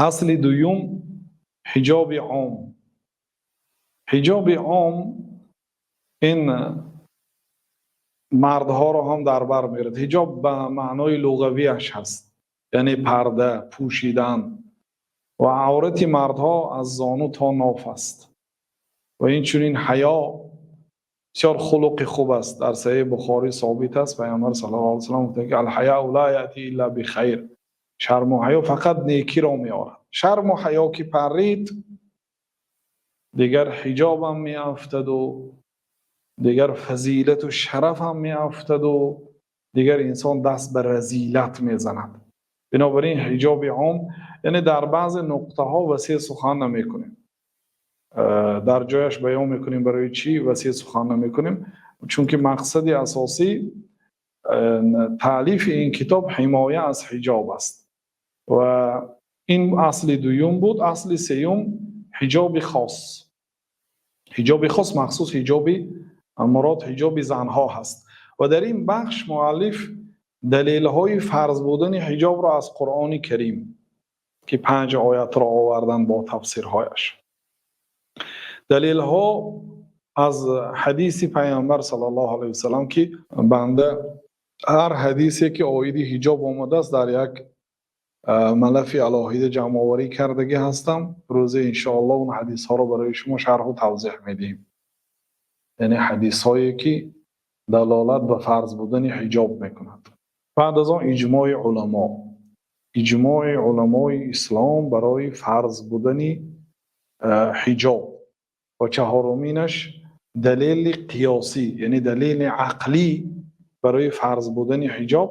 Асли дуюм: ҳиҷоби ом. Ҳиҷоби ом ин мардҳоро ҳам дар бар мегирад. Ҳиҷоб ба маънои луғавиаш ҳаст, яъне парда пӯшидан, ва аврати мардҳо аз зону то ноф аст. Ва инчунин ҳаё бисёр хулқи хуб аст. Дар Саҳеҳи Бухорӣ собит аст, Паёмбар саллаллоҳу алайҳи васаллам гуфтанд, ки الحياء لا يأتي إلا بخير. Шарму ҳаё фақат некиро меорад. Шарму ҳаё ки парид, дигар ҳиҷобам меафтаду, дигар фазилату шарафам меафтаду, дигар инсон даст ба разилат мезанад. Бинобар ин ҳиҷоби ом, яъне дар баъзе нуқтаҳо васеъ сухан намекунем, дар ҷояш баён мекунем. Барои чӣ васеъ сухан намекунем? Чунки мақсади асосӣ таълифи ин китоб ҳимоя аз ҳиҷоб аст. Ва ин асли дуюм буд. Асли сеюм: ҳиҷоби хос. Ҳиҷоби хос, махсус ҳиҷоби мурод ҳиҷоби занҳо ҳаст. Ва дар ин бахш муаллиф далелҳои фарз будани ҳиҷобро аз Қуръони Карим, ки панҷ оятро овардан бо тафсирҳояш, далелҳо аз ҳадиси Пайғамбар саллаллоҳу алайҳи васаллам, ки банда ҳар ҳадисе ки оиди ҳиҷоб омадааст, дар як малафи алоҳида ҷамъоварӣ кардагӣ ҳастам. Рӯзе иншоаллоҳ он ҳадисҳоро барои шумо шарҳу тавзеҳ медиҳем, яъне ҳадисҳое ки далолат ба фарз будани ҳиҷоб мекунад. Баъд аз он иҷмои уламо, иҷмои уламои ислом барои фарз будани ҳиҷоб, ва чаҳоруминаш далели қиёсӣ, яъне далели ақлӣ барои фарз будани ҳиҷоб.